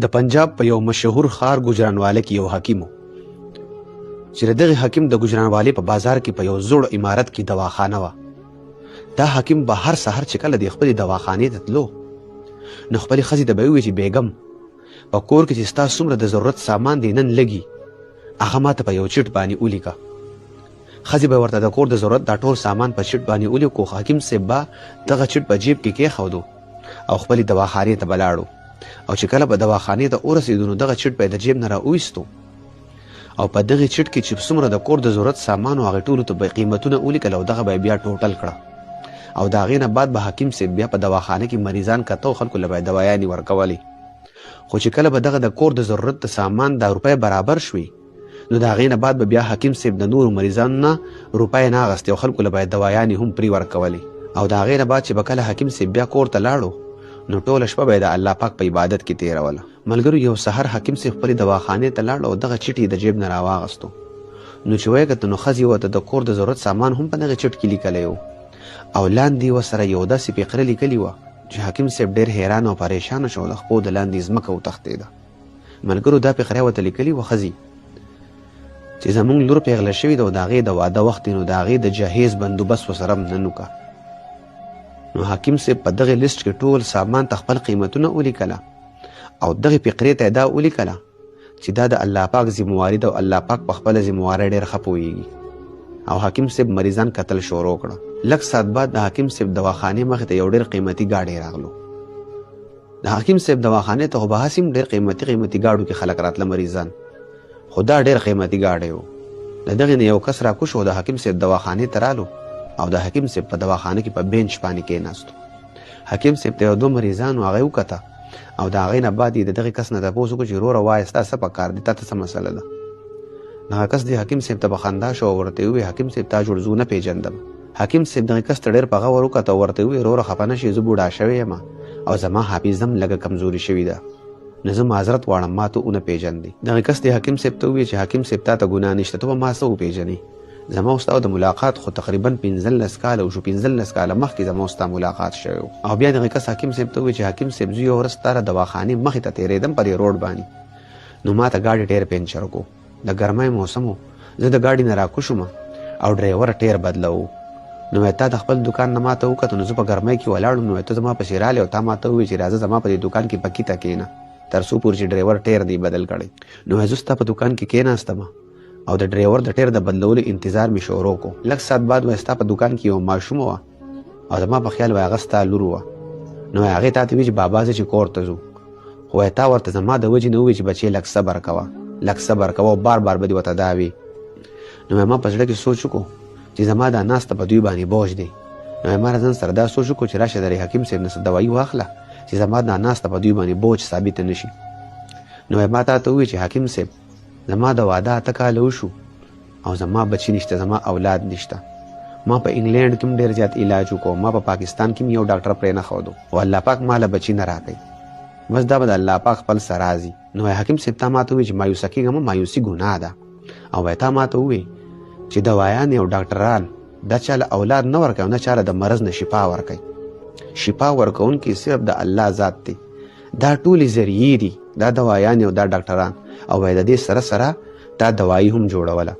د پنجاب په یو مشهور ښار ګجرانواله کې یو حکیم و چې د دغه حکیم د ګجرانوالې په بازار کې په یو زوړ عمارت کې دواخانه وه. دا حکیم به هر سهار چې کله د خپلې دواخانې ته تلو نو خپلې ښځې ته به یې وویل چې بیګم، په کور کې چې ستا څومره د ضرورت سامان دی نن لګي، هغه ماته په یو چټ باندې ولیکه. ښځې به ورته د کور د ضرورت دا ټول سامان په چټ باندې ولیکو، خو حکیم صاحب به دغه چټ په جیب کې کېښودو او خپلې دواخانې ته به لاړو او چې کله به دواخانې ته ورسېدو نو دغه چټ به یې د جیب نه را وویستو او په دغې چټ کې چې څومره د کور د ضرورت سامان و هغې ټولو ته به یې قیمتونه ولیکل او دغه به یې بیا ټوټل کړه او د هغې نه بعد به حکیم صاحب بیا په دواخانه کې مریضان کته او خلکو له به یې دوایانې ورکولې. خو چې کله به دغه د کور د ضرورت د سامان دا روپۍ برابر شوې نو د هغې نه بعد به بیا حکیم صاحب د نورو مریضانو نه روپۍ نه اخیستې او خلکو له به یې دوایانې هم پرې ورکولې. او د هغې نه بعد چې به کله حکیم صاحب بیا کور ته لاړو نو ټوله شپه به یې د الله پاک په عبادت کې تېروله. ملګرو یو سحر حکیم صاحب خپلې دواخانې ته لاړ او دغه چټ یې د جیب نه راواغستو نو چې ویې کتل نو ښځې ورته د کور د ضرورت سامان هم په دغې چټ کې لیکلی و او لاندې یې ورسره یو داسې فقره لیکلې وه چې حکیم صاحب ډېر حیران او پریشان شو او د خپو د لاندې ځمکه وتښتېده. ملګرو دا فقره ورته لیکلې وه ښځې چې زمونږ لور پیغله شوې ده او د هغې د واده وخت دی نو د هغې د جهیز بندوبست ورسره هم نن وکړه. نو حکیم صاحب په دغه لیست کې ټول سامان ته خپل قیمتونه ولیکله او دغه فقرې ته دا ولیکله چې دا د الله پاک ذمہواري ده او الله پاک په خپله ذمہوارۍ ډېر ښه پوهېږي. او حکیم صاحب مریضان کتل شروع کړه. لږ ساعت بعد د حکیم صاحب دواخانې مخې ته یو ډېر قیمتي ګاډی راغلو. د حکیم صاحب دواخانې ته خو به هسې هم ډېر قیمتي قیمتي ګاډو کې خلک راتله مریضان، خو دا ډېر قیمتي ګاډی و. د دغې نه یو کس راکوز شو او د حکیم صاحب دواخانې ته رالو او د حکیم صاحب په دواخانه کې په بینچ باندې کېناستو. حکیم صاحب ته یو دوه مریضانو هغه وکته او د هغې نه بعد یې د دغې کس نه تپوس وکړو چې وروره وایه ستا څه په کار دی، تا ته څه مسله ده؟ دغه کس دې حکیم صاحب ته په خندا شو او ورته یې وویل حکیم صاحب تا جوړ زه نه پېژندم. حکیم صاحب دغې کس ته ډېر په غور وکته او ورته یې وویل وروره خفه نه شې، زه بوډا شوی یم او زما حافظه هم لږه کمزوري شوې ده، نو زه معذرت غواړم ما ته ونه پېژندې. دغې کس دې حکیم صاحب ته وویل چې حکیم صاحب تا ته ګناه نشته، ته به ما څه وپېژنې؟ زما او ستا د ملاقات خو تقریبا 15 کاله وشو، 15 کاله مخکې زما او ستا ملاقات شوی و. او بیا دغه کس حکیم صاحب ته وویل چې حکیم صاحب زه یوه ورځ ستا د دواخانې مخې ته تېرېدم په دې روډ باندې، نو ما ته ګاډي ټیر پنچر کو، د ګرمۍ موسم و، زه د ګاډي نه راکوز شوم او ډرایور ټیر بدلوو، نو وایي تا د خپل دوکان نه ما ته وکتل، نو زه په ګرمۍ کې ولاړ وم، نو وایي ته زما پسې رالې او تا ما ته وویل چې راځه زما په دې دوکان کې پکي ته کېنه تر څو پورې چې ډرایور ټیر دی بدل کړی. نو وایي زه ستا په دوکان کې کېناستم او د ډرایور د ټیر د بدلولو انتظار مې شروع کو. لږ ساعت بعد وایي ستا په دوکان کې یوه ماشومه وه او زما په خیال وایي هغه ستا لور وه، نو وایي هغې تا ته وویل چې بابا ځه چې کور ته ځو، خو وایي تا ورته زما د وجې نه وویل چې بچې لږ صبر کوه، لږ صبر کوه او بار بار به دې ورته دا وي. نو وایي ما په زړه کې سوچ وکړو چې زما دا ناسته په دوی باندې بوج دی، نو وایي ما له ځان سره دا سوچ وکړو چې راشه د حکیم صاحب نه څه دوایي واخله چې زما دا ناسته په دوی باندې بوج ثابته نه شي. نو وایي ما تا ته وویل چې حکیم صاحب زما د واده 8 کاله وشو او زما بچی نشته، زما اولاد نشته. ما په انګلند کې هم ډېر زیات علاج وکړو، ما په پاکستان کې هم یو ډاکټر پرې نه ښودو او الله پاک ما له بچی نه راکوي، بس دا به د الله پاک خپل سرازي. نو وایي حکیم صاحب تا ما ته وویل چې مایوسه کېږه مه، مایوسي ګناه ده. او وایي تا ما ته وویل چې دوایانې او ډاکټران دا چا له اولاد نه ورکوي او نه چا له د مرض نه شفا ورکوي، شفا ورکوونکی صرف د الله ذات دی. دا ټولې ذریعې دي، دا دوایانې او دا ډاکټران. او وایي د دې سره سره تا دوایي هم جوړوله.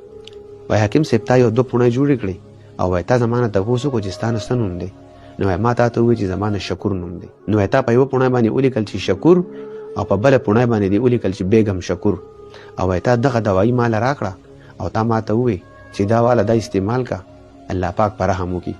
وایي حکیم صاحب تا یو دوه پوڼۍ جوړې کړې او وایي تا زما نه تپوس وکړو چې ستا نه څه نوم دی، نو وایي ما تا ته وویل چې زما نه شکور نوم دی. نو وایي تا په یوه پوڼۍ باندې ولیکل چې شکور او په بله پوڼۍ باندې دې ولیکل چې بیګم شکور. او وایي تا دغه دوایي ماله راکړه او تا ما ته وویل چې دا واله دا استعمال که الله پاک په رحم وکړي.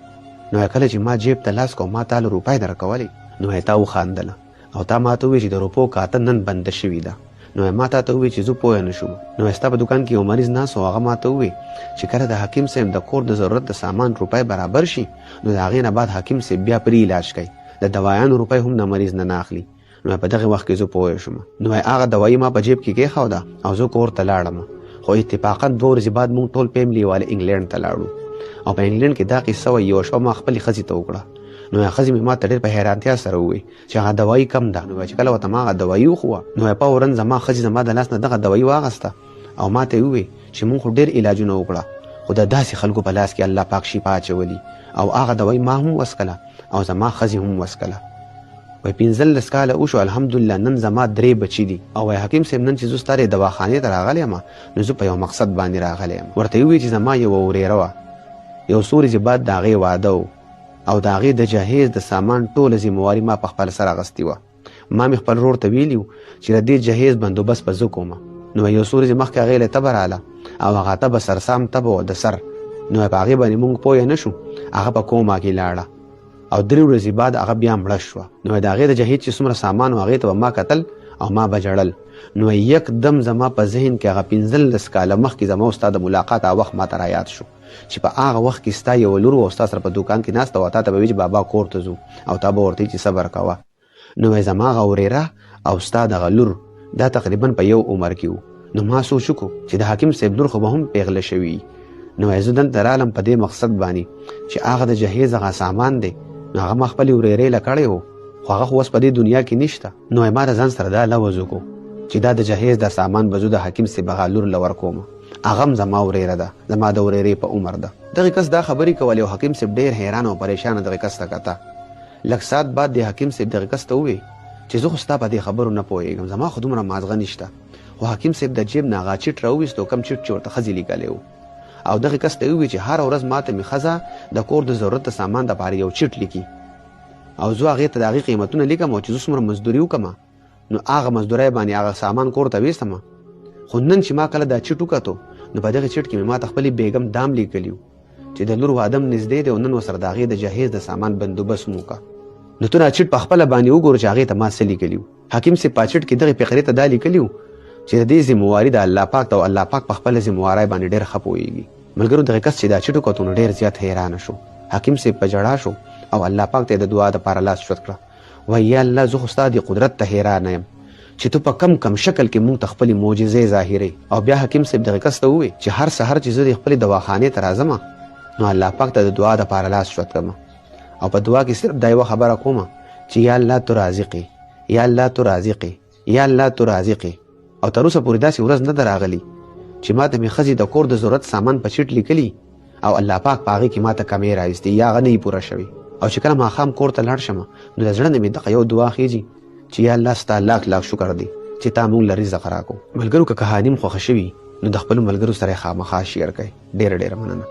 نو کله چې ما جیب ته لاس کو ما تا له روپۍ درکولې، نو تا وخاندله او تا ما ته وویل چې د روپو کاته نن بنده شوې ده. نو ما تا ته وویل چې زه پوه نه شوم. نو ستا په دوکان کې یو مریض ناست و، هغه ما ته وویل چې کله د حکیم صاحب د کور د ضرورت د سامان روپۍ برابر شي نو د هغې نه بعد حکیم صاحب بیا پرې علاج کوي، د دوایانو روپۍ هم د مریض نه نه اخلي. نو په دغه وخت کې زه پوه شوم. نو هغه دوایي ما په جیب کې کېښوده او زه کور ته لاړم. خو اتفاقا 2 ورځې بعد موږ ټول فیملی والے انګلند ته لاړو او په انګلند کې دا قصه وه یوه شپه ما خپلې ښځې ته وکړه. نو ښځې مې ما ته ډېر په حیرانتیا سره وویل چې هغه دوایي کم ده. نو چې کله ورته ما هغه دوایي وښوه نو فوراً زما ښځې زما د لاس نه دغه دوایي واخیسته او ما ته یې وویل چې موږ خو ډېر علاجونه وکړه خو د داسې خلکو په لاس کې الله پاک شفا اچولي او هغه دوایي ما هم وڅکله او زما ښځې هم وڅکله. وایي 15 کاله وشو، الحمدلله نن زما 3 بچي دي. او وایي حکیم صاحب نن چې زه ستا دې دواخانې ته راغلی یم نو زه په یو مقصد باندې راغلی یم. ورته یې وویل چې زما یوه ورېره وه، یو څو ورځې بعد د هغې واده و او د هغې د جهیز د سامان ټوله ذمهواري ما په خپل سر اخیستې وه. ما مې خپل ورور ته ویلي وو چې د دې جهیز بندوبست به زه کوم. نو یو څو ورځې مخکې هغې له تبه راله او هغه تبه سرسام تبه وه د سر، نو په هغې باندې مونږ پوه نه شو، هغه په کوما کې لاړه او 3 ورځې بعد هغه بیا مړه شوه. نو د هغې د جهیز چې څومره سامان و هغې ته به ما کتل او ما به ژړل. نو یکدم زما په ذهن کې هغه 15 کاله مخکې زما او ستا د ملاقات هغه وخت ماته رایاد شو چې په هغه وخت کې ستا یوه لور وه او ستا سره په دوکان کې ناسته وه، تا ته به وي چې بابا کور ته ځو او تا به ورته چې صبر کوه. نو زما هغه ورېره او ستا دغه لور دا تقریبا په یو عمر کې وو. نو ما سوچ وکړو چې د حاکم صاحب لور خو به هم پیغله شوي. نو زه دلته رالم په دې مقصد باندې چې هغه د جهیز هغه سامان دی، نو هغه ما خپلې ورېرې له کړی و، خو هغه خو اوس په دې دنیا کې نشته. نو ما د ځان سره دا لوظ وکړو چې دا د جهیز دا سامان به زه د حاکم صاحب هغه لور له ورکوم، هغه هم زما ورېره ده، زما د ورېرې په عمر ده. دغه کس دا خبرې کولې او حکیم صاحب ډېر حیران او پریشان دغه کس ته کته. لږ ساعت بعد د حکیم صاحب دغه کس ته ووی چې زه خو ستا په دې خبرو نه پوهېږم، زما خو دومره مازغه نشته. خو حکیم صاحب د جیب نه هغه چیټ راوویستو کوم چیټ چې ورته ښځې لیکلی و او دغه کس ته یې وویل چې هره ورځ ماته مې ښځه د کور د ضرورت د سامان دپاره یو چیټ لیکي او زه هغې ته د هغې قیمتونه لیکم او چې زه څومره مزدوري وکړم نو هغه مزدورۍ باندې هغه سامان کور ته ویستم. خو نن چې ما کله دا چیټ وکتو نو په دغه چیټ کې مې ماته خپلې بیګم دام لیکلی و چې د لور واده هم نږدې دی او نن ورسره د هغې د جهیز د سامان بندوبست مو وکړه. نو ته دا چیټ په خپله باندې وګوره چې هغې ته ما څه لیکلي وو. حکیم صاحب په چیټ کې دغې فقرې ته دا لیکلي وو چې د دې ذمهواري د الله پاک ده او الله پاک په خپله ذمهوارۍ باندې ډېر ښه پوهېږي. ملګرو دغه کس چې دا چیټ وکتو نو ډېر زیات حیرانه شو. حکیم صاحب په ژړا شو او الله پاک ته یې د دعا دپاره لاس اوچت کړه، وایي یا الله زه خو ستا دې قدرت ته حیرانه یم چې ته په کم کم شکل کې مونږ ته خپلې معجزې ظاهرې. او بیا حکیم صاحب دغه کس ته وویل چې هر سهار چې زه دې خپلې دواخانې ته راځم نو الله پاک ته د دعا دپاره لاس اوچت کړم او په دعا کې صرف دا یوه خبره کوم چې یا الله ته رازق یې، یا الله ته رازق یې، یا الله ته رازق یې. او تر اوسه پورې داسې ورځ نه ده راغلې چې ما ته مې ښځې د کور د ضرورت سامان په چیټ لیکلي او الله پاک په هغې کې ما ته کمې راویستې یا هغه نه وي پوره شوې. او چې کله ماښام کور ته لاړ شم نو د زړه نه مې دغه یو دعا خېږي چې یا الله ستا لاک لاک شکر دی چې تا مونږ له رزق راکړو. ملګرو که کهاني مو خوښه شوي نو د خپلو ملګرو سره یې خامخا شیر کړئ. ډېره ډېره مننه.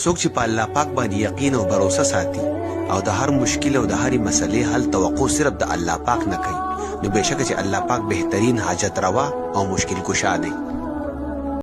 څوک چې په الله پاک باندې یقین او باور ساتي او د هر مشکل او د هرې مسلې حل توقع صرف د الله پاک نه کوي، نو بېشکه چې الله پاک بهترین حاجت روا او مشکل کشا دی.